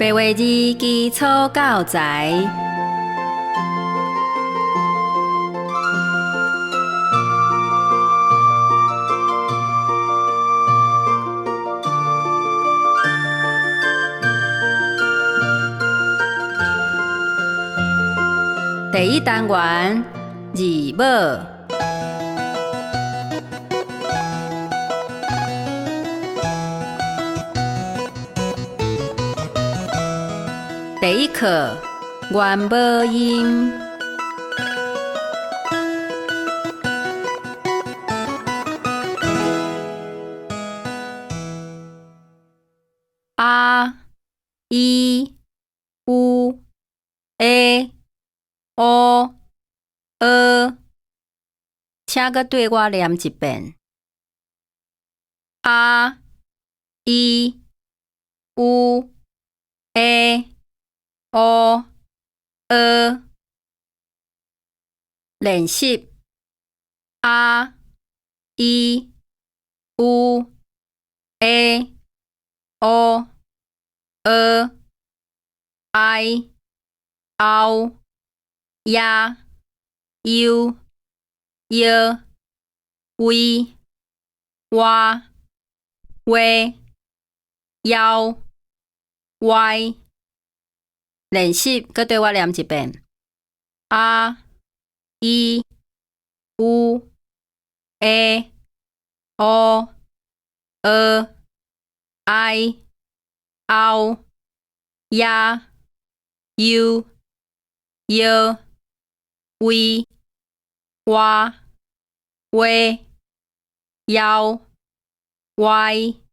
白話字基礎教材。第一單元字母。第一課元母音。A、I、U、E、O、ㄜ，請閣綴我唸一遍。A、I、U、E、O、ㄜ。練習。A、I、U、E、O、ㄜ、I、O、Y、Y、U、Y、W、Y。練習，閣綴我唸一遍。A、I、U、E、O、ㄜ、I、O、Y、U、Y、W、Y。